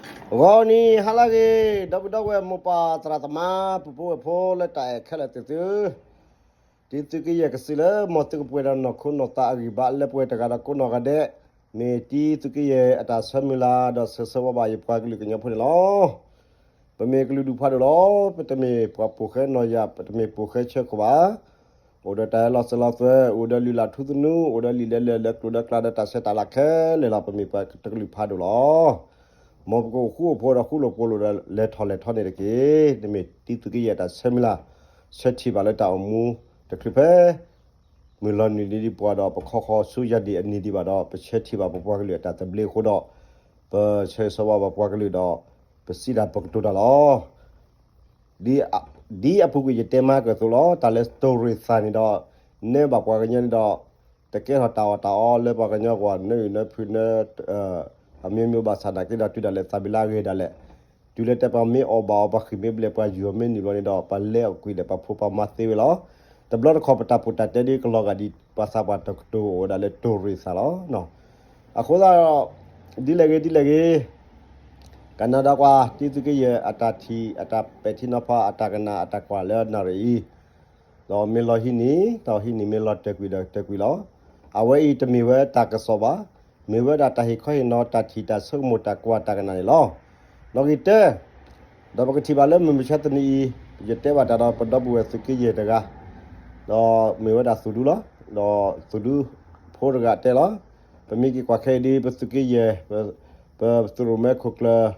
ဂီၤနံၤဟါလၢအဂ့ၤ, ဒီပုၢ်ဒီဝဲၢ်မိၢ်ပၢ်သရၣ်သမါ ပုၢ်ဖိဝဲၢ်ဖိလၢတၢ်အဲၣ်ခဲလၢာ်သ့ၣ်သု, ဒ်သုးက့ယဲၢ်ကစံးလၢမ်သုကပှဲၤဒီးနီၢ်ခိနီၢ်သးအဂံၢ်ဘါလၢပှဲၤတဂၤဒီးကိးနီၢ်ဂၤဒဲး, မ့ၢ်တံသုးက့ယဲၢ်အတၢ်ဆၢမုၢ်လၢ်ဒီးဆၢဂ့ၤဆၢဝါဘၣ်ယပှၤကလုာ်ကညီဖိန့ၣ်လီၤ. ပမ့ၢ်ကလုာ်ဒူၣ်ဖးဒိၣ်လီၤ. ပတမ့ၢ်ပှၤပိာ်ဃဲနီၢ်ယၤ, ပတမ့ၢ်ပိာ်ဃဲဆၢခိၣ်ဘၣ်. အိၣ်ဒီးတၢ်လီၤစၢၤလီၤသွဲၣ်, အိၣ်ဒီးလုၢ်လၢ်ထူသနူ, အိၣ်ဒီးလံာ်လဲလဲၢ်လၢကျိာ်ဒီးကျါဒီးတၢ်ဆဲးတၢ်လၤခဲလၢာ်လီၤ. ပမ့ၢ်ပှၤတကလုာ်ဖးဒိၣ်လီၤ. မ်ပကအိၣ်ဃူအိၣ်ဖိးဒီးဃူလိာ်ဖိးလိာ်ဒီးလဲၤထီၣ်လဲၤထီန့ၣ်တက့ၢ်. တမ့ၢ်တံသုးက့ယဲၢ်တၢ်ဆၢမုၢ်လၢ်, ဆၢထံၣ်ဘၣ်လၢတၢ်အိၣ်မူတချုးဖဲ မုၢ်လီၤနုာ်လံဒံးပှၤဒီးပခီဃီဆူယၤဒံၣ်အနံၤဒံးဘၣ်ဒီး ပဆၢထံၣ်ဘၣ်ပပှၤကလုာ်အတၢ်သဘျ့အဃိဒီး ပဆၢဂ့ၤဆၢဝါဘၣ်ပှၤကလုာ်ဒီး ပစံးတၢ်ပကတိၤတၢ်လီၤ. ဒ်အပူၤကွံာ်ယတဲမၤကၢၢ်အသိးလီၤ. တၢ်လၢတိၢ်ရ့ၣ်သၣ်န့ၣ်ဒီး နဲဘၣ်ပှၤကညီန့ၣ်ဒီး တကဲထီၣ်တၢ်အီၣ်တၢ်အီလၢပှၤကညီကွၢ် နၢအုၣ်နၢဖုးနၢ အမျိုးမျိုး ဘၣ်ဆၣ်နာ်က့ဒီးတုၤဒၣ်လဲာ်သးဘံလၢအဂ့ၤဒၣ်လဲာ် တုၤလၢတဲပှၤမ့ၢ်အီၣ်ဘၣ်အီၤ ပှၤဃံၢ်မ့ၢ်ဘျဲၣ် ပှၤယူၢ်အီၤမ့ၢ်နုာ်ဘျီန့ၣ်ဒီး ပှၤလဲအီၣ်ကွံာ်ဒီးပှၤဖိပှၤမါသ့ဝဲလီၤ. တဘျီတခီၣ်ပတၢ်ပူၣ်တၢ်တဲဒ်ကလီၤဂာ်ဒ် ပှၤသးပှၢ်တကတိၤအိၣ်ဝဲဒၣ်လၢတိၢ်ရ့ၣ်သၣ်လီၤ. အဃိသတးဒီး ဒ်လဲၣ်ဂ့ၤဒ်လဲၣ်ဂ့ၤ ကနၣ်ဒီးကွၢ် တံသုးက့ယဲၢ်အတၢ်ထံၣ် အတၢ်ပဲာ်ထံနီၤဖး အတၢ်ကနၣ် အတၢ်ကွၢ်လၢနၣ်ရံၣ်အံၤ ဒီးမ့ၢ်လီၤဟံးန့ၢ် ဒီးဟံးန့ၢ် မ့ၢ်လီၤတၢၢ်ကွံာ်ဒီးတၢၢ်ကွံာ်လီၤ. အဝဲအံၤတမ့ၢ်ဝဲတၢ်ကစီၣ်ဘၣ်, မ့ၢ်ဝဲဒၣ်တၢ်ဟ့ၣ်ခီဟ့ၣ်နီၤ တၢ်ထံၣ်တၢ်ဆိကမိၣ် တၢ်ကွၢ်တၢ်ကနၣ်န့ၣ်လီၤ. နီၣ်ဂံၢ်တၢ ဒီးပကထံၣ်ဘၣ်လၢမုၢ်မဆါတနံၤအံၤ ယတဲဘၣ်တၢ်ဒီးပဒီပုၢ်ဝဲၢ်သုးက့ယဲၢ်တဂၤ ဒီးမ့ၢ်ဝဲဒၣ်သူၣ်ဒူလီၤ. ဒီးသူၣ်ဒူဖိတဂၤတဲလီၤ. ပမ့ၢ်က့ၤကွၢ်ခဲအံၤဒ် ပသုးက့ယဲၢ် ပသုးရိၣ်မဲခိၣ်ကျၢၢ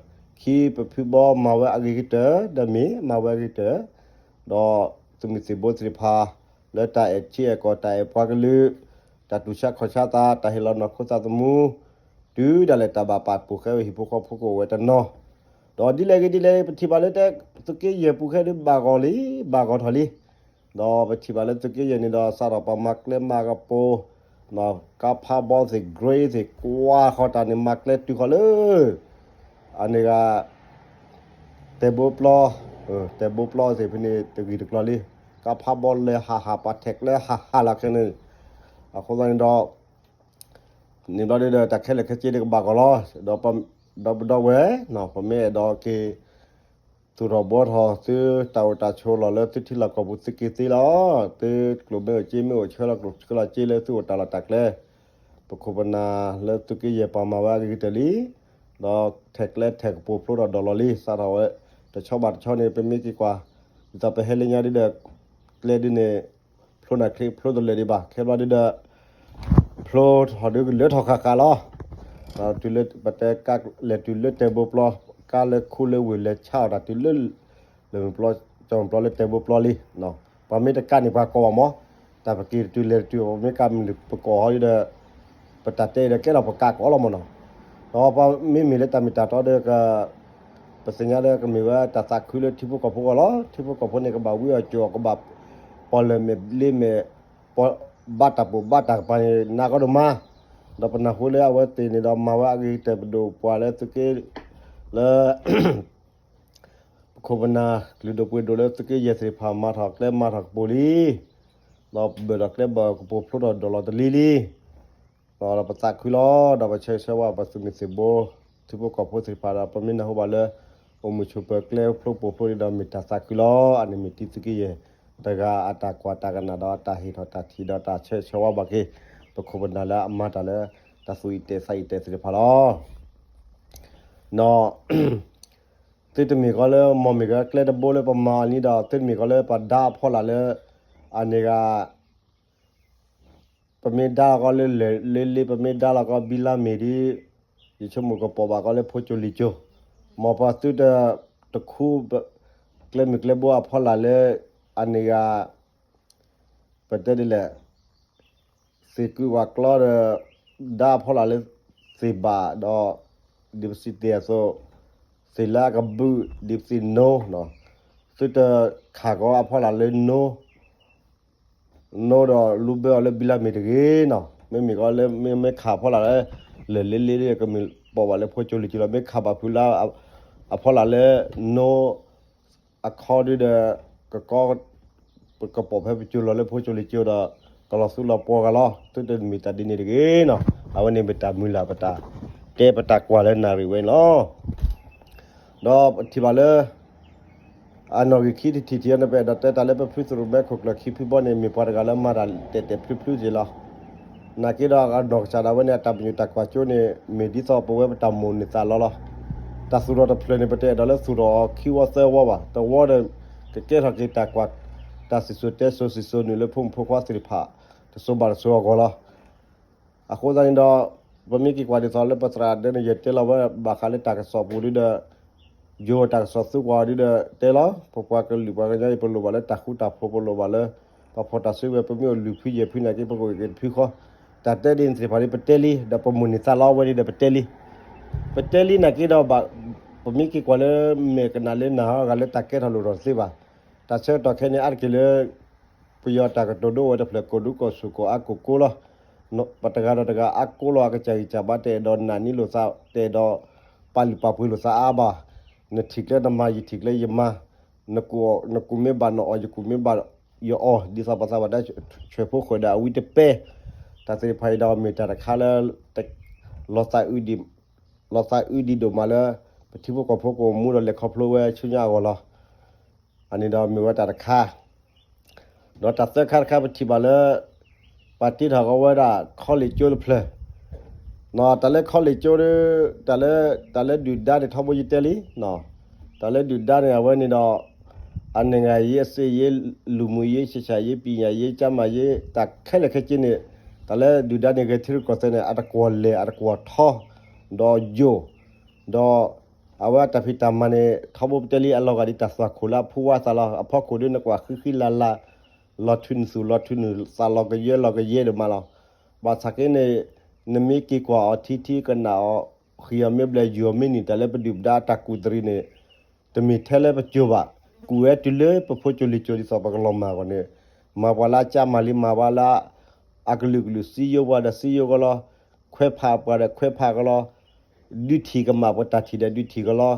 ်ခံ ပဖုဘီမၤဝဲအဂ့ၤကတၢၢ် ဒီးမ့ၢ်မၤဝဲအဂ့ၤကတၢၢ် ဒီးသုးမုၢ်သံၣ်ဘိသ့ၣ်တဖၣ် လၢတၢ်အဲၣ်ထံအဲၣ်ကီၢ် တၢ်အဲၣ်ပှၤကလုာ် တၢ်တူၢ်ဆါခီၣ်ဆါသး တၢ်ဟ့ၣ်လီၤနီၢ်ခိသးသမူ တုၤဒၣ်လဲာ်တၢ်ဘၣ်ပာ်ဖှိၣ်ဃဲဝဲဟံၣ်ဖိဃီဖိကအိၣ်ဝဲတနီၤ, ဒီးဒ်လဲၣ်ဂ့ၤဒ်လဲၣ် ပထံၣ်ဘၣ်လၢတဲ သုးက့ယဲၢ်ပူၤခဲဒ်ဘၣ်ဂီၤလံ ဘၣ်ဂီၤထီၣ်လံ. ဒီးပထံၣ်ဘၣ်လၢသုးက့ယဲၢ်န့ၣ်ဒီး စးထီၣ်ပှၤမၤကျဲမၤကပူၤ ကါဖးဘီသ့ၣ် grain သ့ၣ် ကွၢ်ဃီတၢ်န့ၣ် မၤကျဲတုၤဃီလၢ အန့ၣ်ဂၤ တဲာ်ဘိပျီ, တဲာ်ဘိပျီသ့ၣ်ဖဲန့ၣ်တဂ့ၤတကျီလံ. ကါဖးဘီလဲၤဟးဟး ပှၤထဲးကျဲဟးဟးလီၤခဲန့ၣ်, အဃိသတးန့ၣ်ဒီး န့ၣ်ဘျီဒ်ဒီး တၢ်ခဲလၢာ်ခဲဆ့ဒ်ကဘၣ်ဂီၤလီၤ. ဒီးပဒီပုၢ်ဒီဝဲၢ် ပမ့ၢ်အဲၣ်ဒိးက့ၤ သူၣ်ထီၣ်ဘှီထီၣ်သုတၢ်အိၣ်တၢ်ဆိးလီၢ်လၢသုထံလီၢ်ကီၢ်ပူၤ သုက့ၤသ့လီၤ. သုကျိၣ်မ့ၢ်အိၣ်စ့မ့ၢ်အိၣ် ဆှၢလီၤကျိၣ်ဆှၢလီၤစ့လၢသုအိၣ်တၢ်လီၢ်တၢ်ကျဲ, ပခိၣ်ပနၢ်လၢသုးက့ယဲၢ်ပှၤမၤဝဲအဂ့ၤကတၢၢ်လံ. ဒီးထဲးကျဲထဲးကပူၤဖျိထီၣ်ဒီးလီၤလံ စးထီၣ်ဝဲ တဆီဘၣ်တဆီန့ၣ် ပမ့ၢ်က့ၤကွၢ် ဒ်သိးပဟဲလၢညါဒ်ဒီး ကျဲဒ်န့ၣ် ဖျိနၢ်ချ့ဖျိတလၢာ်ဒံးဘၣ် ခဲဘျီဒ်ဒီး ဖျိထီၣ်ဒ်ကလၢထီၣ်ဃၣ်ဃၣ်လီၤ. တုၤလၢပတဲကါလဲၤတုၤလၢတဲာ်ဘိပျီ ကါလၢခူလၢဝ့ၢ်လဲၤဆါအီၣ်တၢ်တုၤလၢ လၢမုၢ်ပျီ ကၠီမုၢ်ပျီလၢတဲာ်ဘိပျီလံ. ပှၤမ့ၢ်တကးန့ၣ်ပှၤကိးဘၣ်မး, တၢ်ပက့ၤတတုၤလဲၤတတုၤ ပမ့ၢ်ကးမုၢ်လၢပကိးဟီဒ်ဒီး ပတၢ်တဲအံၤဒီးကဲထီၣ်ပကးကိးလီၤမးနီၤ. ဒီးပှၤမ့မ့ၢ်လၢတၢ်မ့ၢ်တၢ်တီဒီး ပသ့ၣ်ညါလၢကမ့ၢ်ဝဲတၢ်သးခုလၢထံဖိကီၢ်ဖိအဂီၢ်လီၤ. ထံဖိကီၢ်ဖိန့ၣ် ကဘၣ်ဝံအီၣ်ကၠိအီၣ် ကဘၣ်ပီၣ်လဲၣ်မဲာ်လ့မဲာ် ဘၣ်တၢ်ပိာ်ဘၣ်တၢ်ကပၤန့ၣ် နးကီဒိၣ်မး, ဒီးပနၢ်ဟူလၢအဝဲသ့ၣ်န့ၣ်ဒီး မၤဝဲအဂ့ၤကတၢၢ်ပဒိၣ်ပှၤလၢသုးက့ လၢ ပခိၣ်ပနၢ်ကလုာ်ဒိၣ်ပှ့ၤဒိၣ်လၢသုးက့ယဲၢ်သ့ၣ်တဖၣ် မၤထီၣ်ကျဲမၤထီၣ်ကပူၤလံ, ဒီးဘၢၣ်ထီၣ်ကျဲဘၢၣ်ကပူၤဖျိထီၣ်ဒီးလီၤတလံလံ. ဒီးပသးခုလီၤ. ဒီးပဆၢဂ့ၤဆၢဝါပသုးမုၢ်သံၣ်ဘိ ထံဖိကီၢ်ဖိသ့ၣ်တဖၣ်ဒီး ပမ့ၢ်နၢ်ဟူဘၣ်လၢ အိၣ်မုာ်ဆိးပၢၤကျဲဖျိကပူၤဖျိန့ၣ်ဒီး မ့ၢ်တၢ်သးခုလီၤ. အန့ၣ်မ့ၢ်တံသုးက့ယဲၢ်တဂၤအတၢ်ကွၢ်တၢ်ကနၣ်ဒီး အတၢ်ဟ့ၣ်ထီၣ်တၢ်ထံၣ်ဒီးတၢ်ဆၢဂ့ၤဆၢဝါဘၣ်က့ၤ ပခိၣ်ပနၢ်လၢအမၤတၢ်လၢ တၢ်သူၣ်အံၣ်တဲာ်သးအံၣ်တဲာ်သ့ၣ်တဖၣ်လီၤ. နီၢ် သုတမ့ၢ်ဃီလၢ မ့ၢ်မ့ၢ်ကကျဲတဘိလၢပမၤအီၤလံဒီး သုတမ့ၢ်ဃီလၢပှၤဒါအဖီလာ်လၢ အန့ၣ်ဂၤ ပမ့ၢ်ဒါလီၤကီလၢလၢၢ်လ့လ့ ပမ့ၢ်ဒါလီၤကီဘံလါမ့ၢ်ဒ် ယဆိကမိၣ်ကပိာ်ဘၣ်ကီလၢဖိကၠိလံၤကၠိ, မ်ပှၤသုတ တခူ ကျဲမုၢ်ကျဲဘိအဖီလာ်လၢ အန့ၣ်ဂၤ ပတဲဒ်လဲၣ် သ့ၣ်ကုဝၤကျီဒီး ဒါအဖီလာ်လၢသ့ၣ်ဘၣ်ဒီး ဒ်ပစံးတ့ၢ်အသိး သ့ၣ်လၢအကဘုး ဒ်ပစံးနိ သုတခးကီအဖီလာ်လၢနိ နိဒီးလူဘၢအီၤလၢဘံလါမ့ၢ်တဂ့ၤနီၤ, မ့မ့ၢ်ကီလၢမ့ၢ်မ့ၢ်ခးအဖီလာ်လၢ လၢၢ်လ့လ့ဒီး ကမ့ၢ်ပိာ်ဘၣ်လၢဖိကၠိလံၤကၠိလီၤ, မ့ၢ်ခးဘၣ်ဖုလၢ အဖီလာ်လၢ နိ အခီဒ်ဒီး ကကီ ပကပိာ်ဖဲပကၠိလီၤလၢဖိကၠိလံၤကၠိဒီး ကလီၤသူလီၤပှီၤဂၤလီၤ, သုတမ့ၢ်တၢ်ဒ်န့ၣ်တဂ့ၤနီၤ, အဝဲန့ၣ်မ့ၢ်တၢ်မုၢ်လၢ်ပတၢ် တဲပတၢ်ကွၢ်လၢနၣ်ရံၣ်ဝဲန့ၣ်လီၤ. ဒီးပထံၣ်ဘၣ်လၢ အနီၣ်ဂံၢ်ခံတထံၣ်ထံၣ်အံၤန့ၣ် ပအဲၣ်ဒိးတဲတၢ်လၢပဖုသရိာ်မဲခိၣ်ကျၢၢ်ခံဖုဘီန့ၣ် မ့ၢ်ပှၤတဂၤလၢမၤတၢ်တဲာ်တဲာ်ဖျုးဖျုးက့ၤလီၤ. နာ်က့ဒီးအနီၢ်ကစၢ်ဒၣ်ဝဲန့ၣ် အတၢ်ပညိၣ်တၢ်ကွၢ်စိန့ၣ် မ့ၢ်ဒ်သိးပဝဲပတၢ်မိၣ်န့ၢ်သးလီလီၤ. တၢ်သူၣ်ထီၣ်တဖျၢၣ်န့ၣ် ပတအဲၣ်ဒိးလၢသူၣ်ထီၣ်အီၤခံဝီသၢဝီဘၣ်. တဝီဒီး ကကဲထီၣ်က့ၤတၢ်ကွၢ် တၢ်စံၣ်စိၤတဲစိၤစံၣ်စိၤနုာ်လၢဖိမုၣ်ဖိခွါသ့ၣ်တဖၣ် တစိၤဘၣ်တစိၤအဂီၢ်လီၤ. အဃိသတးန့ၣ်ဒီး ပမ့ၢ်က့ၤကွၢ်ဒ်သိးလၢပသရၣ်ဒဲန့ၣ် ယတဲလီၤဝဲဘၣ်ဃးလၢတၢ်ကစီၣ်ပူၤဒ်ဒီး ယိၤတၢ်ကစီၣ်သူကွၢ်ဒ်ဒီးတဲလီၤ ပပှၤကလုာ်ပှၤကညီအံၤ ပလိၣ်ဘၣ်လၢတၢ်ဃူတၢ်ဖိး ပလိၣ်ဘၣ်လၢ ပဖီၣ်တၢ်စုကဝဲၤ ပမ့ၢ်အိၣ်လွံၢ်ဖုယဲၢ်ဖုနာ်က့ ပကအိၣ်က့ၤတဖုဃီ တၢ်တဲဒ်န့ၣ်သ့ၣ်တဖၣ်န့ၣ် ပတဲလံ ဒီးပမိၣ်န့ၢ်သးလီဝဲဒ်ဒီးပတဲလံ ပတဲလံနာ်က့ဒီး ပမ့ၢ်က့ၤကွၢ်လၢမဲာ်ကနၣ်လၢနၢ်ဟီဂၤလၢတၢ်ကဲထီၣ်လိၣ်ထီၣ်တသ့ဘၣ်. တၢ်ဆၢကတီၢ်ခဲအံၤန့ၣ် အါတက့ၢ်လၢ ပယီၤတၢ်ကတိၤဒိအိၣ်ဝဲတဖျၢၣ် ကိၢ်ဒူကိၢ်ဆူၣ်ကိၢ်အါကိၢ်ကိလီၤ. ပတဂၤဒီးတဂၤအါကိလီၤ အကစၢ်ဂံၢ်စၢ်ဘါ တအဲၣ်ဒိးနာ်န့ၢ်လိာ်သး တအဲၣ်ဒိးပာ်လုၢ်ပာ်ပှ့ၤလိာ်သးအါဘၣ်. နထံၣ်ကျဲနမၤ ယထံၣ်ကျဲယမၤ နကူၣ်မ့ၢ်ဘၣ်နအီၣ် ယကူၣ်မ့ၢ်ဘၣ်ယအီၣ် ဒ်သိးပှၤသးပှၢ်တဲ ဆွဲးဖိဃၢၤဒီးအဝံတပဲ တၢ်သ့ၣ်တဖၣ်အံၤဒီးမ့ၢ်တၢ်တခါလၢ လီၤသးအုးဒံးဒိၣ်မးလၢ ပထံဖိကီၢ်ဖိကအိၣ်မူဒီးလဲၤခီဖျိဝဲဆူညါအဂီၢ်လီၤ. အန့ၣ်ဒီးမ့ၢ်ဝဲတၢ်တခါ ဒီးတၢ်သၢခါတခါပထံၣ်ဘၣ်လၢ ပှၤတ့ထီၣ်ကီဝဲဒၣ် college ကၠိတဖျၢၣ် တၢ်လၢ college ကၠိ တၢ်လၢ တၢ်လၢဒုၣ်ဒါန့ၣ် ထီဘိယတဲလံ တၢ်လၢဒုၣ်ဒါန့ၣ် အဝဲန့ၣ်ဒီး အနံၣ်ဂၤယ့ အစ့ယ့ လူမှုရေး ဆက်ဆံရေး ပညာရေး ကျန်းမာရေး တၢ်ခဲလၢာ်ခဲဆ့န့ၣ် တၢ်လၢဒုၣ်ဒါန့ၣ် ဂဲၤထံရူၢ်ကီၢ်သဲးန့ၣ် အတကွီၢ်လဲၢ် အတကွီၢ်ထီ ဒီးယိာ် ဒီး အဝဲအတၢ်ဖံးတၢ်မၤန့ၣ် ထီဘိပတဲလံအလီၤဂာ်ဒ်တၢ်သွၣ်ခိၣ်လၢအဖိဝါသးလီၤ အဖီခိၣ်ဒ်နကွၢ်ဃံဃံလၤလၤ လီၤထုးနုာ်သူၣ်လီၤထုးနုာ်သးလီၤကယၢလီၤကယဲဒိၣ်မးလီၤ. ဘၣ်ဆၣ်က့န့ၣ် နမ့ၢ်က့ၤကွၢ်အီၤထံထံကနၣ်အီၤ ဃံအီၤမ့ၢ်ဘျဲၣ်ယုာ်အီၤမ့ၢ်နံၤ တၢ်လၢပဒုၣ်ပဒါအတၢ်ကူၣ်တရံးန့ၣ် တမ့ၢ်ထဲလၢပစိၤဘၣ် ကူၣ်ဝဲတုၤလၢပဖိကၠိလံၤကၠိဒ်သိးပကလီၤမၢ်အဂီၢ်န့ၣ် မၤပှၤလၢအကၢမၤလံ မၤပှၤလၢ အကလုာ်ကလုာ် စံယိၣ်ပှၤဒီးစံယိၣ်ကလီ ခွဲးဖးပှၤဒီးခွဲးဖးကလီ ဒုးထံၣ်ကမၣ်ပှၤတၢ်ထံၣ်ဒီးဒုးထံၣ်ကလီ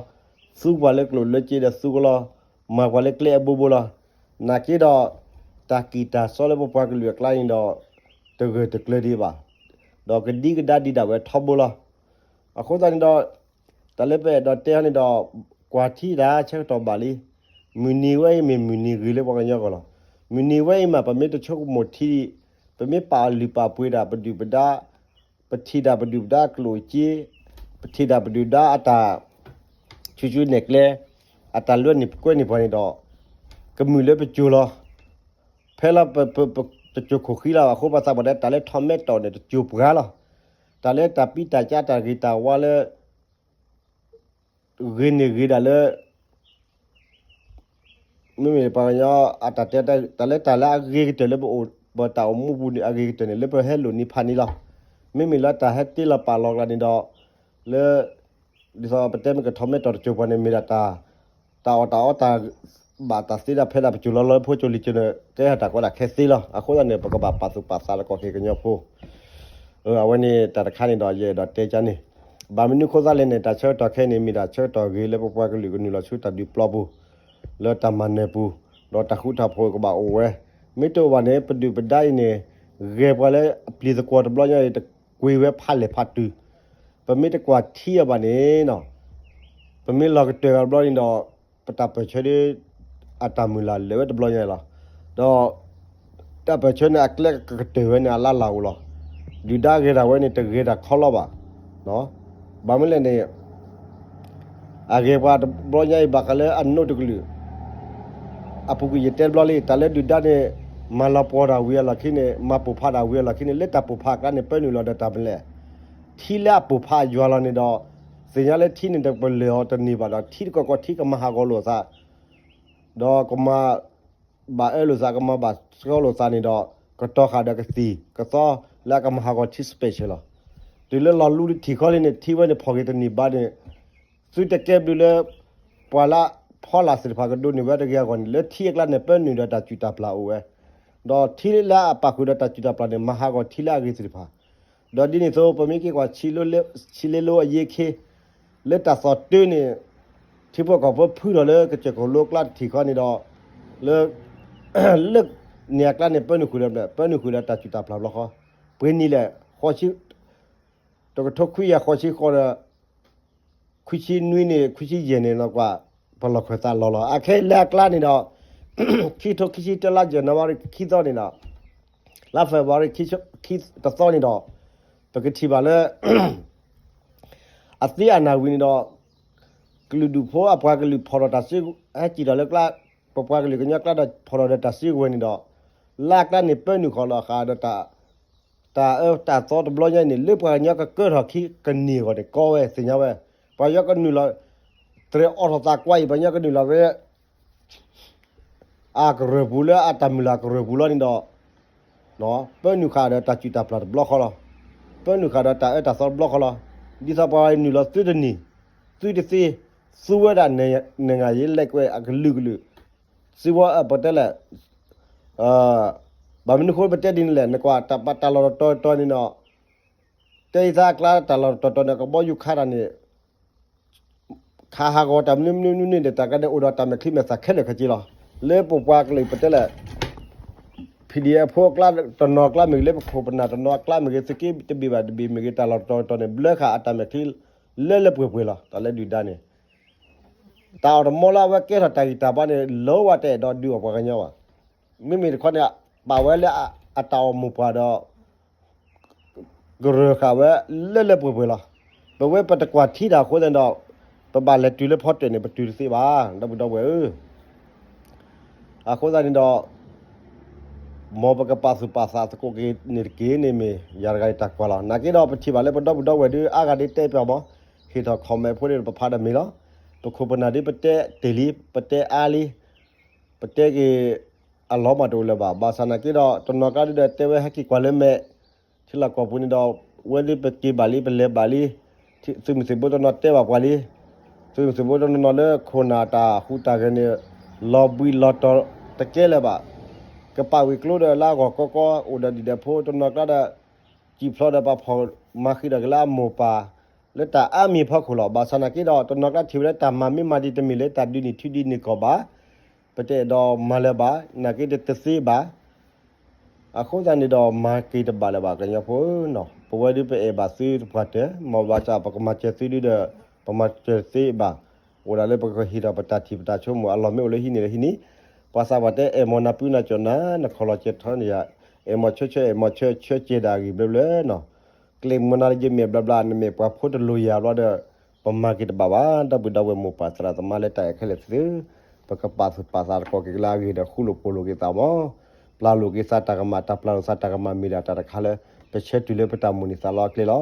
သူပှၤလၢကျိၣ်လၢစ့ဒီးသူကလီ မၤပှၤလၢကျဲအဘိဘိလီၤ. နာ်က့ဒီး တၢ်ကံၢ်တၢ်စီလၢပပှၤကလုာ်အကျါန့ၣ်ဒီး တဂၢၢ်တကျၢၤဒံးဘၣ် ဒီးကဒံကဒါဒံးဒၣ်ဝဲထီဘိလီၤ. အဃိသတးန့ၣ်ဒီး တၢ်လၢပအဲၣ်ဒိးတဲအီၤန့ၣ်ဒီး ကွၢ်ထံတၢ်ဆၢကတီၢ်ဘၣ်လံ. မုၢ်နံၤဝဲအံၤမ့ၢ်မုၢ်နံၤဂ့ၤလၢပှၤကညီအဂီၢ်လီၤ. မုၢ်နံၤဝဲအံၤမး ပမ့ၢ်တဆိကမိၣ်ထံ ပမ့ၢ်ပာ်လုၢ်ပာ်ပှ့ၤတၢ် ပဒုၣ်ပဒါ ပထံၣ်တၢ်ပဒုၣ်ပဒါအကျိၣ်အစ့ ပထံၣ်တၢ်ပဒုၣ်ပဒါအတၢ် ဆူၣ်ဆူၣ်နဲၣ်ကျဲ အတၢ်လၢန့ၢ်ကွဲန့ၢ်ပှၤန့ၣ်ဒီး ကမုာ်လၢပစိၤလီၤ. ဖဲလၢပ ပ ပစိၤခိၣ်ဃံလၤဘၣ်အဃိ ပှၤသးပှၢ်တဲ တၢ်လၢထီၣ်မဲထီၣ်န့ၣ် တစိၤပှၤလီၤ. တၢ်လၢတၢ်ပံတၢ်ကၢ တၢ်ဂ့ၤတၢ်ဝါလၢ ဂ့ၤန့ၢ်ဂ့ၤဒၣ်လၢ မ့မ့ၢ်ပှၤကညီအတၢ်တဲ တၢ်လၢတၢ်လၢအဂ့ၤကတၢၢ်လၢပအိၣ် ပတၢ်အိၣ်မူပူၤန့ၣ် အဂ့ၤကတၢၢ်န့ၣ် လၢပဟဲလိာ်န့ၢ်ဖးန့ၣ်လီၤ. မ့မ့ၢ်လၢတၢ်ဟဲတ့လီၤပာ်လီၤကျါန့ၣ်ဒီး လၢ ဒ်သိးပတဲမ့ၢ်ကထီၣ်မဲထီၣ်တစိၤပှၤန့ၣ် မ့ၢ်ဒၣ်တၢ် တၢ်အီၣ်တၢ်အီတၢ် ဘၣ်တၢ်သ့ဒၣ်ဖဲဒၣ်ပစိၤလီၤလီၤ ဖိကၠိလံၤကၠိန့ၣ် ကဲထီၣ်တၢ်ကီတၢ်ခဲသ့လီၤ. အဃိသတးန့ၣ် ပကဘၣ်ပာ်သူၣ်ပာ်သးလၢကီၢ်က့ၤကညီဖိ အဝဲန့ၣ်တၢ်တခါန့ၣ်ဒီး ယအဲၣ်ဒိးတဲကန့ၣ် ဘၣ်မနုၤအဃိသတးလဲၣ်န့ၣ် တၢ်ဆၢကတီၢ်ခဲအံၤန့ၣ် မ့ၢ်ဒၣ်ဆၢကတီၢ်ဂ့ၤလၢပပှၤကလုာ်ကနုာ်လီၤဆူတၢ်ဒုးပျီပူၤ လၢတၢ်မၤနၢၤပူၤ ဒီးတၢ်ဃူတၢ်ဖိးကဘၣ်အိၣ်ဝဲ မ့ၢ်တအိၣ်ဘၣ်န့ၣ် ပဒုၣ်ပဒါအံၤန့ၣ် ဂဲၤပှၤလၢအပျံၤသကွီၤတဘျီညါအံၤ တကွ့ၤဝဲဖးလဲၢ်ဖးတုၤ ပမ့ၢ်တကွၢ်ထံအီၤဘၣ်န့ၣ် ပမ့ၢ်လီၤကတၢၢ်ဂၤတဘျီန့ၣ်ဒီး ပတၢ်ပၢၢ်ဆၢဒ် အတၢ်မုၢ်လၢ်လၢာ်ဝဲတဘျီညါအံၤလီၤ. ဒီး တၢ်ပၢၢ်ဆၢန့ၣ် အကျဲကကတၢၢ်ဝဲန့ၣ် အလၢ်လၢ်အိၣ်လီၤ. ဒုၣ်ဒါဂဲၤဒၣ်ဝဲန့ၣ် တဂဲၤတၢ်ခီလီၤဘၣ်. ဘၣ်မနုၤလဲၣ်န့ၣ် အဂဲၤပှၤတဘျီညါအံၤ ဘၣ်ဃးလၢအနိးတကလုာ် အပူၤကွံာ်ယတဲတဘျီလံ တၢ်လၢဒုၣ်ဒါန့ၣ် မၤလီၤပှီၢ်တၢ်ဝံၤအလီၢ်ခံန့ၣ် မၤပိာ်ဖးတၢ်ဝံၤအလီၢ်ခံန့ၣ် လၢတၢ်ပိာ်ဖးအကျါန့ၣ် ပၢနုာ်လီၤဒီးတၢ်မနုၤလဲၣ်. ထံလၢအပိာ်ဖးအယွၤလီၤန့ၣ်ဒီး သ့ၣ်ညါလၢထံန့ၣ်တပလၢၢ်အီၤတန့ၢ်ဘၣ်ဒီး ထံတကီၢ်ကီၢ်ထံကမၤဟးဂီၤလိာ်သး ဒီးကမၤဘၣ်အၢလိာ်သး ကမၤဘၣ်ဆှီလိာ်သးန့ၣ်ဒီး ကတီၤဃာ်ဒီးကသံၣ်ကသီလၢအကမၤဟးဂီၤထံ special လီၤ. တုၤလၢလီၤလူလၢထံၣ်ခီလံန့ၣ် ထံဝဲန့ၣ်ဖီၣ်က့ၤတန့ၢ်ဘၣ်န့ၣ် သုတကဲဘျုးလၢ ပှၤလၢဖီလာ်သ့ၣ်တဖၣ်ကဒိးန့ၢ်ဝဲတဂ့ၤအဂီၢ်န့ၣ် လၢထံအကျါန့ၣ် ပၢနုာ်ဒီးတၢ်စူၢ်တၢ်ပျၢ်အိၣ်ဝဲ, ဒီးထံလၢအပာ်ဃုာ်ဒီးတၢ်စူၢ်တၢ်ပျၢ်န့ၣ် မၤဟးဂီၤထံလၢအဂ့ၤသ့ၣ်တဖၣ်, ဒီးဒ်န့ၣ်အသိး ပမ့ၢ်က့ၤကွၢ် ဆံလ့လိအယ့ခ့ လၢတၢ်သီၣ်တၢန့ၣ် ထံဖိကီၢ်ဖိဖုထီၣ်လၢကစၢၢ်ခိၣ်လိအကျါတထံၣ်ဃီန့ၣ်ဒီး လၢ လၢန့ၣ်အကျါန့ၣ် ပၢနုာ်ဃုာ်ဒီး ပၢနုာ်ဃုာ်ဒီးတၢ်စူၢ်တၢ်ပျၢ်ဘျီဃီ, ပှ့ၤနံၤလဲၣ် ဃိးဆံ တကထိခွံကယၤဃိးဆံဃိးဒီး ခွံဆံနွံန့ၣ် ခွံဆံယဲၢ်န့ၣ် နကွၢ် ပလီၢ်ခၢၣ်သးလီၤလီၤ. အခဲအံၤလၢအကျါန့ၣ်ဒီး ခံကထိခံဆံတၢ လါယနူၤအါရံၤ ခံသီန့ၣ်ဒီး လါ February ခံ တသီန့ၣ်ဒီး ပကထံၣ်ဘၣ်လၢ အသ့အနၢ်ဝံၤန့ၣ်ဒီး ကလုာ်ဒူၣ်ဖိအပှၤကလုာ်ဖီၣ်ဒီးတၢ်စု ဟဲစံၣ်ဒီးလၢကျါ ပပှၤကလုာ်ကညီကျါဒီးဖီၣ်ဒီးတၢ်စုကဝဲၤန့ၣ်ဒီး လၢအကျါန့ၣ် ပၢနုာ်ဃီၤလီၤဃာ်ဒီး တၢ်အၢတၢ်သီတဘျီညါအံၤန့ၣ် လၢပှၤကညီကကၢထီၣ်ခံကန့ၢ်အဂီၢ်န့ၣ် ကီဝဲသ့ၣ်ညါဝဲ, ပှၤကညီကနုာ်လီၤ တြဲၤအိးထီၣ်သးကွၢ်အံၤ ပှၤကညီကနုာ်လီၤဝဲ အကရၢၢ်ပူၤလၢအတၢ်မုၢ်လၢ်ကရၢၢ်ပူၤလီၤန့ၣ်ဒီး ပၢနုာ်ဃာ်ဒီးတၢ်စုၣ်တၢ်ပျၢ်တဘျီဃီလီၤ. ပၢနုာ်ဃာ်ဒီးတၢ်အၢတၢ်သီတဘျီဃီလီၤ. ဒ်သိးပှၤနုာ်လီၤသုတန့ၢ် သုတသ့ သူဝဲဒၣ် နငၤယ့လၢကွဲးအကလုာ်ကလုာ် စံးဝဲအပတဲလဲၣ် ဘၣ်မနုၤဃိပတဲဒ်န့ၣ်လဲၣ် နကွၢ်တၢ်လီၢ်တတီၤတီၤန့ၣ်ဒီး တဲယသးအကျါတၢ်လီၢ်တတီၤတီၤန့ၣ် ကဘီယူၤခါတၢ်န့ၣ် ခးဟးဂီၤတၢ်မနုၤမနုၤမနုၤန့ၣ် တၢ်ကဒဲးအိၣ်ဒီးတၢ်မဲာ်ချံမဲာ်သၣ်ခဲလၢာ်ခဲဆ့လီၤ. လၢပပှၤကလုာ်ပတဲလဲၣ် PDF ဖိအကျါတနီၤကျါမ့ၢ်ဂ့ၤ လၢပခိၣ်ပနၢ်တနီၤအကျါမ့ၢ်ဂ့ၤ သုးက့တဘ့ၣ်ဘၣ်တဘ့ၣ်မ့ၢ်ဂ့ၤ တၢ်လီၢ်တတီၤတီၤန့ၣ် ဘျၢဃာ်အတၢ်မဲာ်ချံ လၢလၢပှဲၤပှဲၤလီၤ. တၢ်လၢဒုၣ်ဒါန့ၣ် တၢ်အီၣ်တမီလၢအဝဲကဲထီၣ်တၢ်ဂံၢ်တၢ်ဘါန့ၣ် လၢဝဲတအဲၣ်ဒိးဒုးအီၣ်ပှၤကညီဘၣ်. မ့မ့ၢ်တခီန့ၣ် ပာ်ဝဲလၢအတၢ်အိၣ်မိၢ်ပှၢ်ဒီး ကရၢဃာ်ဝဲလၢလၢပှဲၤပှဲၤလီၤ. ပဝဲပတကွၢ်ထံတၢ်အဃိသတးဒီး ပဘၣ်လဲၤတုၤလၢဖီတၢၣ်န့ၣ် ပတုၤတသ့ဘၣ် ဒီပုၢ်ဒီဝဲၢ်ဧၢ. အဃိသတးန့ၣ်ဒီး မ်ပကပာ်သူၣ်ပာ်သးသကိးက့ၤန့ၣ်တက့ၢ်န့ၣ်မ့ၢ် ယၤတဂၤအတၢ်ကွၢ်လီၤ. နာ်က့ဒီးပထံၣ်ဘၣ်လၢပဒီပုၢ်ဒီဝဲၢ်ဒုးအါဂၤဒ်တဲပၠီမး ဟ့ၣ်ထီၣ် comment ဖိန့ၣ် ပဖးဒီးမ့ၢ်လီၤ. ပခိၣ်ပနၢ်ဒ်ပတဲတ့ၢ်လံ ပတဲအါလံ ပတဲက့ၤ အလီၤမၢ်တအိၣ်လၢၤဘၣ်. ဘၣ်ဆၣ်နာ်က့ဒီး တနီၤကျါဒုးဒီးတဲဝဲဟဲက့ၤကွၢ်လၢမဲာ် ထံလီၢ်ကီၢ်ပူၤန့ၣ်ဒီး ဝဲဒုးပက့ၤဘၣ်လံ ပလဲၤဘၣ်လံ သုးမုၢ်သံၣ်ဘိတနီၤတဲဘၣ်ပှၤလံ. သုးမုၢ်သံၣ်ဘိတနီၤနီၤလၢခိၣ်နၢ်တၢ်ဟူးတၢ်ဂဲၤန့ၣ် လီၤဘှံးလီၤတီၤတကဲလၢၤဘၣ်. ကပာ်ဝံၤကျိဒီးလၢအဂီၢ်ကီကီ အိၣ်ဒီးဒံၣ်ဒီးဖိတနီၤကျါဒီး စံၣ်ဖျိးဒီးပာ်ဖှိၣ်မၤဃံးဒီးက့ၤလၢအမိၢ်ပၢ် လၢတၢ်အါမံၤဖီခိၣ်လီၤ. ဘၣ်ဆၣ်နာ်က့ဒီး တနီၤကျါထံၣ်ဝဲလၢတၢ်မၤမ့ၢ်မၤဒ်တမ့ၢ်လၢတၢ်ဒုးနံၣ်ထံဒုးနံၣ်ကီၢ်ဘၣ် ပတအဲၣ်ဒိးမၤလၢၤဘၣ် နာ်က့တသ့ဘၣ်. အဃိသတးန့ၣ်ဒီး မၤက့ၤတဘၣ်လၢၤဘၣ် ကညီဖိဧၢနီၤ. ပဝဲဒုးပအဲၣ်ဘၣ်သုတပှၢ်တၢၢ် မ်ဘၣ်ဆၣ်ပကမၤစၢၤသုဒုးဒီး ပမၤစၢၤသ့ဘၣ်. အိၣ်ဒၣ်လၢပကဟ့ၣ်ထီၣ်ပတၢ်ထံၣ်ပတၢ်ဆိကမိၣ် အလီၢ်မ့ၢ်အိၣ်လၢဟံးန့ၢ်လၢဟံးန့ၢ် ပှၤသးပှၢ်တဲ အဲၣ်မီၢ်နၢ်ပၢၢ်နၢ်ကၠီၣ်နၤ နခီၣ်လီၤစဲၤထီၣ်န့ၣ်ယၤ အဲၣ်မီၢ်ဆၢဆၢ အဲၣ်မီၢ်ဆၢ ဆၢစဲၤဒၣ်အဂ့ၢ်ဘျၢဘျၢနီၤ. ကျဲမနုၤယမ့ၢ်ဘျီဘျီ နမ့ၢ်ပှၤဖိတလိၤယၤဘျီဒီး ပမၤက့ၤတဘၣ်ဘၣ် ဒီပုၢ်ဒီဝဲၢ်မိၢ်ပၢ်သရၣ်သမါလၢတၢ်အဲၣ်ခဲလၢာ်သ့ၣ်ဧၢ, ပကပာ်သူၣ်ပာ်သးသကိးက့ၤလၢအဂ့ၢ်ဒီးဃူလိာ်ဖိးလိာ်က့ၤသးမး, ပျၢ်လိာ်က့ၤသးတၢ်ကမၣ် တၢ်ပျၢ်လိာ်သးတၢ်ကမၣ်မ့ၢ်ဒၣ်တၢ်တခါလၢ ပဆၢတုၤလၢပတၢ်မိၣ်န့ၢ်သးလီအကျဲလီၤ.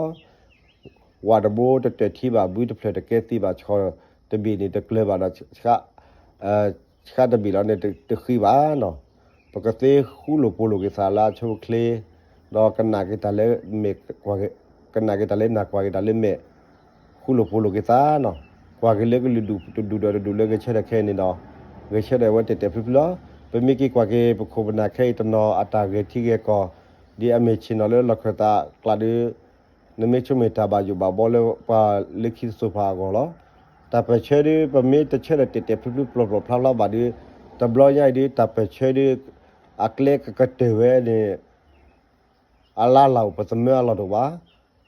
ဝၣ်တဘိတတၢၢ်ထံဘၣ် ဘုတဖျၢၣ်တကဲသ့ဘၣ် ဆှီတဘ့ၣ်န့ၣ်တကျၢၤဘၣ်ဒီး ဆှးတဘ့ၣ်လီၤန့ၣ်တဃံဘၣ်နီၤ, ပကသ့ဃူလိာ်ဖိးလိာ်က့ၤသးလၢအဆိအချ့, ဒီးကနၣ်က့ၤတၢ်လၢမဲာ်, ကနၣ်က့ၤတၢ်လၢနၢ် ကွၢ်က့ၤတၢ်လၢမဲာ်, ဃူလိာ်ဖိးလိာ်က့ၤသးနီၤ, ကွၢ်က့ၤလၢကလုာ်ဒူၣ်တဒူၣ်ဒီးတဒူၣ်လၢဂဲၤဆၢထၢၣ်ခဲအံၤန့ၣ်ဒီး, ဂဲၤဆၢထၢၣ်ဝဲတဲာ်တဲာ်ဖျုးဖျုးလီၤ. ပမ့ၢ်က့ၤကွၢ်က့ၤပခိၣ်ပနၢ်ခဲအံၤတနီၤအတၢ်ဂဲၤထံဂဲၤကီၢ်, ဒ်အမ့ၢ်ဆ့ၣ်နီၤလၢလီၢ်ခၢၣ်သးကျးဒီး နမ့ၢ်ဆိကမိၣ်တၢ်ဘၣ်ယိၣ်ဘၣ်ဘီလၢပှၤလၢခံတစိၤဖးအဂီၢ်လီၤ. တၢ်ပၢၢ်ဆၢဒီး ပမ့ၢ်တဆၢဒီးတဲာ်တဲာ်ဖျုးဖျုးပျီၢ်ပျီၢ်ဖျါဖျါဘၣ်ဒီး, တဘျီညါအံၤဒီး တၢ်ပၢၢ်ဆၢဒီး အကျဲကကတၢၢ်ဝဲန့ၣ် အလါလၢ်အိၣ် ပသမၢအလီၢ်တအိၣ်ဘၣ်.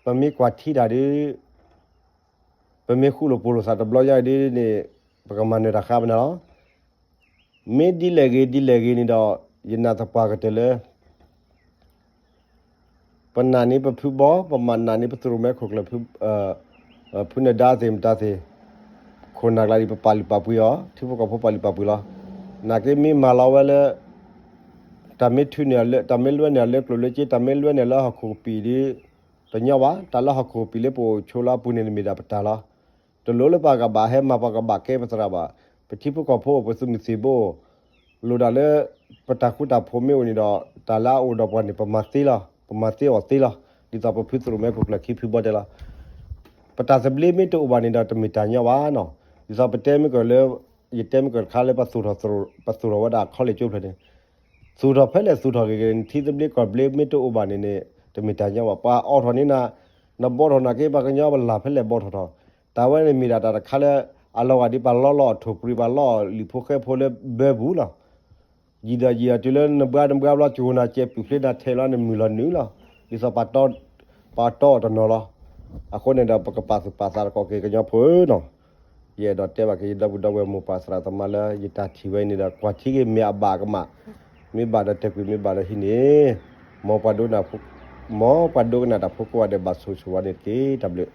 ပမ့ၢ်ကွၢ်ထံတၢ်ဒီး ပမ့ၢ်ဃူလိာ်ဖိးလိာ်သးတဘျီညါအံၤဒီးန့ၣ် ပကမၤနၢၤတၢ်ဃါပနၤလီၤ. မ့ၢ်ဒ်လဲၣ်ဂ့ၤဒ်လဲၣ်ဂ့ၤန့ၣ်ဒီး ယနာ်သပှၢ်ကတၢၢ်လၢ ပနာ်န့ၢ်ပဖုဘီ, ပမၤနာ်န့ၢ်ပသရူးမဲခိၣ်ကျၢၢ် ဖုနဒါသ့ၣ်မတၤသ့ၣ်, ခိၣ်နၢ်ကျါဒ်ပပာ်လုၢ်ပာ်ပှ့ၤအီၤ, ထံဖိကီၢ်ဖိပာ်လုၢ်ပာ်ပှ့ၤလီၤ. နာ်က့မ့ၢ်မၤလီၤဝဲလၢ တၢ်မ့ၢ်ထုးန့ၢ်အီၤလၢ တၢ်မ့ၢ်လွဲန့ၢ်အီၤလၢကျိၣ်လၢစ့, တၢ်မ့ၢ်လွဲန့ၢ်အီၤလၢဟီၣ်ခိၣ်ကပံာ်ဒီး တညီဘၣ်. တၢ်လၢဟီၣ်ခိၣ်ကပံာ်လၢပအိၣ်ဆိးလၢအပူၤန့ၣ် တမ့ၢ်ဒၣ်ပတၢ်လီၤ. တလိၣ်လၢပှၤကဘၣ်ဟဲမၤ ပှၤကဘၣ်ကဲပသရၣ်ဘၣ်. ပထံဖိကီၢ်ဖိ ပသုးမုၢ်သံၣ်ဘိ လိၣ်ဒၣ်လၢ ပတၢ်ဃူတၢ်ဖိးမ့ၢ်အိၣ်န့ၣ်ဒီး တၢ်လၢအအိၣ်ဒီးပှၤန့ၣ် ပမၤသ့လီၤ, ပမၤသ့အီၤသ့လီၤ. ဒ်သိးပဖုသရူးမဲခိၣ်ကျၢၢ်ခံဖုဘီတဲလီၤ. ပတၢ်သဘျ့မ့ၢ်တအိၣ်ဘၣ်န့ၣ်ဒီး တမ့ၢ်တၢ်ညီဘၣ်နီၤ. ဒ်သိးပတဲမ့ၢ်ကလၢ ယတဲမ့ၢ်ကတခါလၢ ပသူၣ်ထီၣ်ဝဲဒၣ် college ကၠိဖျၢၣ်န့ၣ် သူၣ်ထီၣ်ဖဲလဲၣ်သူၣ်ထီၣ်ဂ့ၤဂ့ၤ ထံသဘျ့ကီၢ်သဘျ့မ့ၢ်တအိၣ်ဘၣ်န့ၣ်န့ၣ် တမ့ၢ်တၢ်ညီဘၣ်. ပှၤအိးထီၣ်န့ၢ်နၤ, နဘီထီၣ်နာ်က့ ပှၤကညီပလၢ်ဖဲလဲၣ်ဘီထီၣ်ထီၣ်, တၢ်ဝဲန့ၣ်မ့ၢ်ဒၣ်တၢ်တခါလၢ အလီၤဂာ်ဒ်ပှၤလီလီအီၣ်ထိၣ်ပြံ ပှၤလီအီၣ်လံာ်ဖိဃဲဖိလၢဘၢပူၤလီၤ. ယံာ်ဒီးယံာ်အီၤတုၤလၢနဘှါနဘှါဘျီ ကၠိနၤကဲပုၢ်ဖျ့နၤထဲးလီၤ နမုၢ်လီၤနုာ်လီၤ. ဒ်သိး ပှၤတီအီၤတနီၤလီၤ. အဃိန့ၣ်ဒီး ပကပာ်သူၣ်ပာ်သးတက့ၢ် ကညီဖိဧၢနီၤ. ယအဲၣ်ဒိးတဲဘၣ်က့ၤ ယဒီပုၢ်ဒီဝဲၢ်မိၢ်ပၢ်သရၣ်သမါလၢ ယတၢ်ထံၣ်ဝဲအံၤန့ၣ်ဒီး ကွၢ်ထံက့ၤ မ့ၢ်အဘၣ်ကမၣ်, မ့ၢ်ဘၣ်ဒီးတဲာ်ကွံာ် မ့ၢ်ဘၣ်ဒီးဟံးန့ၢ်, မ်ပှၤဒိကနၣ်တၢ်ဖိကိးဂၤဒဲး ဘၣ်ဆိၣ်ဂ့ၤဆိၣ်ဝါန့ၣ်တက့ၢ်. တၢ်ဘျုး